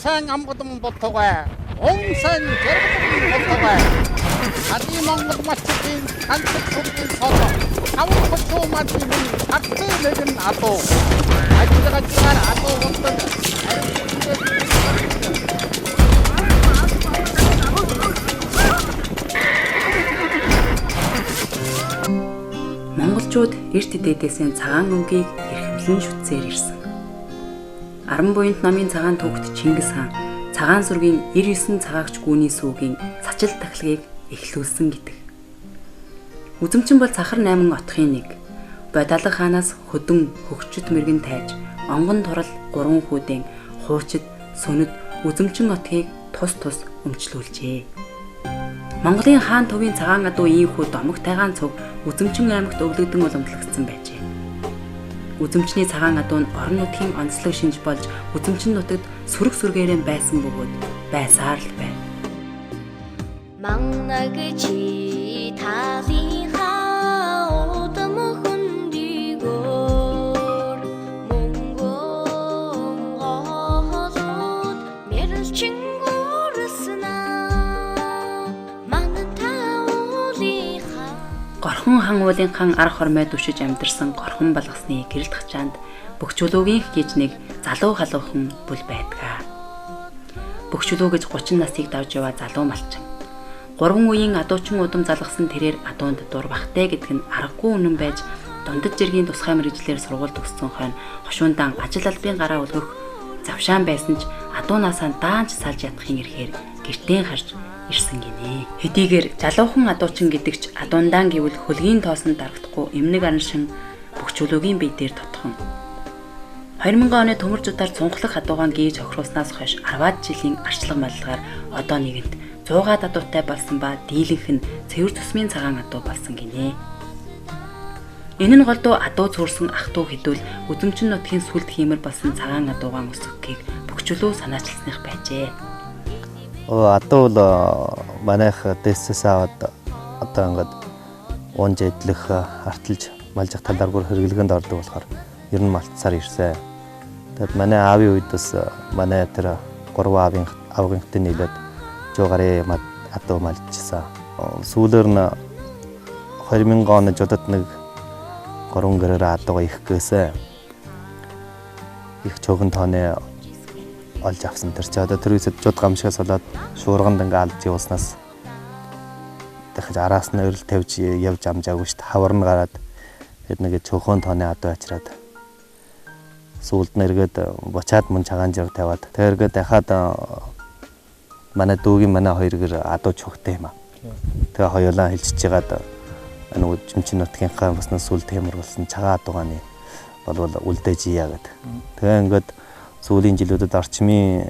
Сайн амгалан болтугай. Он сайн жаргалан болтугай. Али Монгол малчдын хандлаг сүргийн цол. Таван хошуу малын гарцын нэгэн адуу. Ажил газраар адуу болдог. Монголчууд эрт дээдээсээ цагаан өнгийг эрхэмлэн шүтсээр ирсэн. Аран буянт номын цагаан түүхт Чингис хаан цагаан сүргийн 99 цагаагч гүний сүүгийн сачил тахилгыг эхлүүлсэн гэдэг. Үзэмчин бол цахар 8 отхын нэг. Бодалга хаанаас хөдөн хөгчөд мэрэгэн тайж, онгон турал 3 хүүдэн хуучид сөнөд үзэмчин отхийг тус тус өмчлүүлжээ. Монголын хаан төвийн цагаан адуу ийхүү домог тайгаан цуг Үзэмчин аймагт өвлөгдөн уламжлагдсан байжээ. Үзэмчний цагаан адуу нь орон нутгийн онцлог шинж болж Үзэмчин нутагт сүрэг сүргээрэн байсан бөгөөд байсаар л байна. Манаг чи талынхаа удам хөндийгөөр мөнгөн голууд мэрэлчин гүрснаа манан таулынхаа Горхон хан уулын хан ар хормой дүшиж амьдарсан горхон балгасны гэрэлт хачаанд Бөхчөлөөгийн гэж нэг залуу халуухан бүл байдгаа. Бөхчөлөө гэж 30 насыг давж яваа залуу малчин. 3 үеийн адуучин удам залгасан тэрээр адуунд дур бахтай гэдг нь аргагүй үнэн байж дундад жиргийн тусгай мэргэжлээр сургууль төгссөн хойно хошуундаан ажил албын гараа өлгөх завшаан байсан ч адуунаасаа даанч салж ядахын эрхээр гэртээ харж ирсэн гинэ. Хэдийгээр залуухан адуучин гэдэг ч адуундаан гэвэл хөлгийн тоосон дарагдахгүй эмнэг араншин Бөхчөлөөгийн бие дээр тотхон. 2000 оны төмөр зутаар цунхлах адуугаан гийж хохируулснаас хойш 10-аад жилийн арчлаг маллагаар одоо нэгэнт 100-аад адуутай болсон ба дийлэнх нь цэвэр цусмын цагаан адуу болсон гинэ. Энэ нь голдуу адуу цөөрсөн ах トゥ хэдүүл Үзэмчин нутгийн сүлд хиймэр болсон цагаан адуугаан өсгөхийг Бөхчөлөө санаачилсных байжээ. Адуу бол манайх дэсээс аваад одоо ингээд унж эдлэх арталж малжих талаар бүр хэрэглэгэнд ордог болохоор ер нь малтсаар ирсэн. Тэгэд манай аавын үед бас манай тэр 3 аавын авгийнхтай нийлээд 100 гаруй адуу малжсан. Сүүлээр нь 2000 оны жудад нэг 3 гэрээр адууга их гээсэн. Их цөөхөн тооны олж авсан. Тэр чи одоо тэр үесэд жуд гамшигаас болоод шуурганд ингээ алж явуулснаас дахиж араас нь өрл тавьж явж амжаагүй шүү дээ. Хавар нь гараад хэд нэг цөөхөн тооны адуу ачраад сүүлд нь эргээд буцаад мөн чагаан жирг тавиад тэр эргээд дахиад манай дүүгийн манай хоёр гэр адуу чухтай юм аа. Тэгээ хоёулаа хилчиж жагаад нөгөө жимчин нутгийнхаа бас сүл темэр болсон чагаа адуугааны болвол үлдээж ия гэд. Тэгээ ингээд сүүлийн жилүүдэд орчмын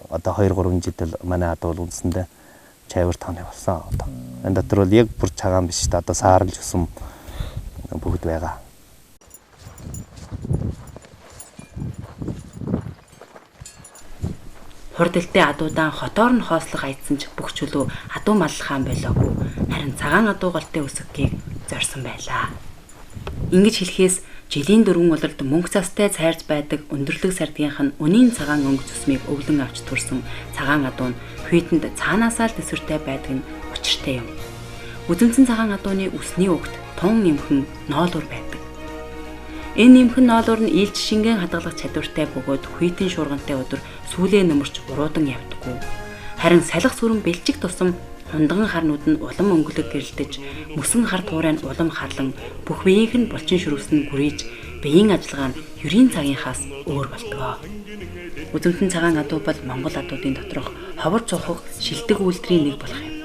одоо 2 3 жил манай адуу бол үндсэндээ чайвар тооны болсон одоо. Энэ дотор бол яг бүр чагаан биш шүү дээ. Одоо сааралж өсөн бүгд байгаа. Хурдэлтэй адуудаан хотоор нь хоослох аядсан ч Бөхчөлөө адуу маллахаан болоогүй. Харин цагаан адуу голтой өсгөхийг зорьсон байлаа. Ингэж хэлэхээс жилийн 4 улиралд мөнгө цастай цайрж байдаг өндөрлөг сардгийнх нь үнийн цагаан өнгө зүсмийг өвлөн авч төрсөн цагаан адуу нь хүйтэнд цаанаасаа л төсвөртэй байдаг нь учиртай юм. Үзэмцэн цагаан адууны үсний угт тун нэмхэн ноолуур байдаг. Энэ нэмхэн ноолуур нь илж шингэн хадгалах чадвартай бөгөөд хүйтэн шуургантай өдөр сүүлээ нөмөрч уруудан явдаггүй. Харин салхи сүрэн бэлчиг тусам хундган харнууд нь улам өнгөлөг гэрэлтэж, мөсөн хар туурай нь улам харлан бүх биеийнх нь булчин шүрвсэн гүрийж биеийн ажиллагаа нь ерийн цагийнхаас өөр болдгоо. Үзэмтэн цагаан адуу бол Монгол адуудын доторх ховор цухаг шилдэг үйлдвэрийн нэг болох юм.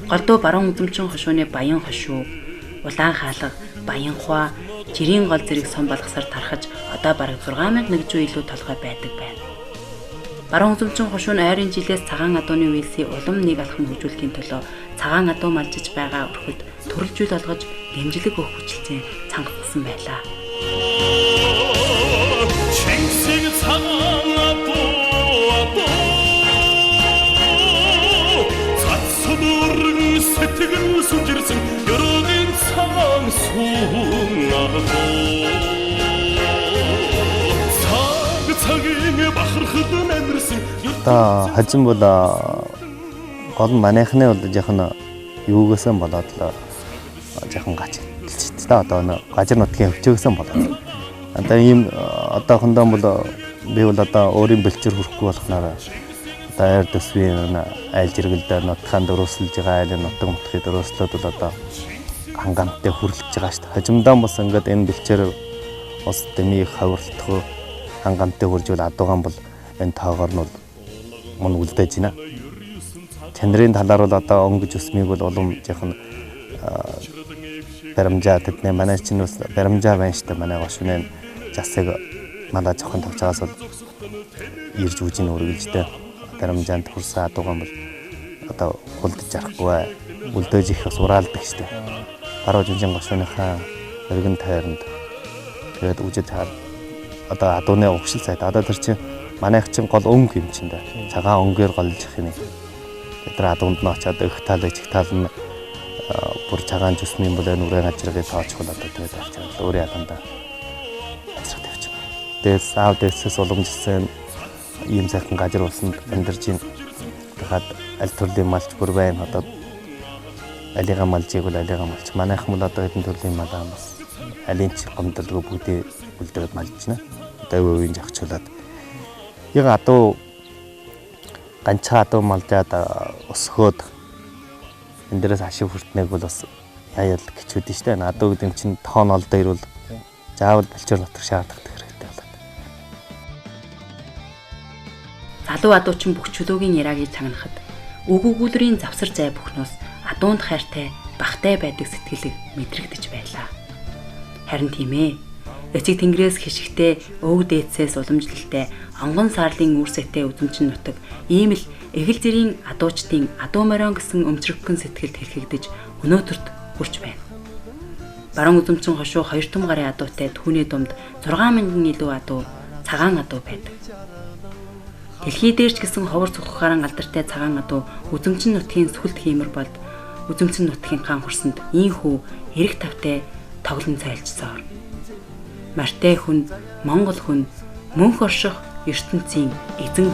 Голдуу баруун үзэмчин хошууны баян хошуу, улаан хаалга, баян хуа, жирийн гол зэрэг сум болгосоор тархаж одоо бараг 6100 илүү толгой байдаг байна. Баруун үзэмчин хошуу нь ойрын жилээс цагаан адууны үйлсийг улам нэг алхам хөгжүүлэхийн төлөө цагаан адуу малжиж байгаа өрхөд төрөл жил олгож дэмжлэг өгөх хүчилцэн цангасан байлаа. Чингисийн цагаан адуу адуу цацсан өргөн сэтгэл сүжирсэн ёроолын цагаан сүүн адуу цаг цагийн бахархад амьдарсан Одоо хожим бол гол нь манайхны бол жоохон юугөөсөн болоод л жоохон гачигдчихсэн та одоо нэ газар нутгийн хөвчөөгсөн болоод. Одоо ийм одоохондоо бол би бол одоо өөрийн бэлчээр хүрэхгүй болохоор одоо айр төсвийн айл жиргэлдээ нутгаан дөрөөсөлж байгаа айлын нутаг мутгийг дөрөөслөөд бол одоо хангамттай хүрлэж байгаа шүү дээ. Хожимдоо бас ингээд энэ бэлчээр ус дэмий хавралтах хангамттай хуржвал адуугаан бол энэ тоогоор нь бол мөн үлдээж байна. Чанарын талаар бол одоо өнгөж өсмийг бол улам жоохон баримжаа тэдний манай чинь бас баримжаа байна шүү дээ. Манай гошүнэ жасыг малаа жохон тавьж байгаас бол ирж үжин үргэлжтэй баримжаанд хүрсэн адуугаан бол одоо хулдаж арахгүй үлдээж их бас ураалдаг шүү дээ. Баруун жинжин гошууныхаа өргөн тойронд тэгээд үжид одоо адууны угшил сайд одоо тэр чинь манайх чинь гол өнгө юм чинь дээ. Цагаан өнгөөр голж их юм. Бид нар адуунд нь очиад өх тал чих тал нь бүр цагаан зүсмийн бол нүрэн ажиргыг тооцоол одоо тэгээд авчирал өөрийн адуундаа ажирга тавьчих. Дээс аав дээсээс уламжилсан ийм сайхан газар усанд амьдарч байна. Дахиад аль төрлийн малч бүр байна. Одоо алига малжийг бол алига малч. Манайхан бол одоо хэдэн төрлийн мал аа бас алин ч гомдолгүй бүгдээ үлдээд малж байна. Одоо өвийн жагчуулаад яг адуу ганцхан адуу малжаад өсгөөд энэ дээрээс ашиг хүртнэг бол бас яяал гिचүүд нь штэ. Адуу гэдэг нь чинь тоон олдоо ирвэл заавал бэлчээр нутаг шаардлагатай хэрэгтэй болоод. Залуу адуучин бүх чөлөөгийн яраагийг чагнахад үг өгүүлрийн завсар зай бүхнөөс адуунд хайртай, бахтай байдаг сэтгэлэг мэдрэгдэж байлаа. Харин тийм ээ. Эцэг тэнгэрээс хишигтэй, өвөг дээдсээс уламжлалтай, онгон саарлын үүрсэтэй үзэмчин нутаг ийм л эгэл зэрийн адуучдын адуу морин гэсэн өмчрөгхөн сэтгэлд хэрхэгдэж өнөөдөрт хүрч байна. Баруун үзэмчин хошуу 2 том гарын адуутай түүний дунд 6000 илүү адуу, цагаан адуу байдаг. Дэлхий дээр ч гэсэн ховор цухахааран алдартай цагаан адуу үзэмчин нутгийн сүлд хиймэр болд үзэмчин нутгийн хаан хурсанд ийхүү эрэг тавтай тоглон цайлжсоор. Мартай хүн, Монгол хүн мөнх орших ертөнцийн эзэн.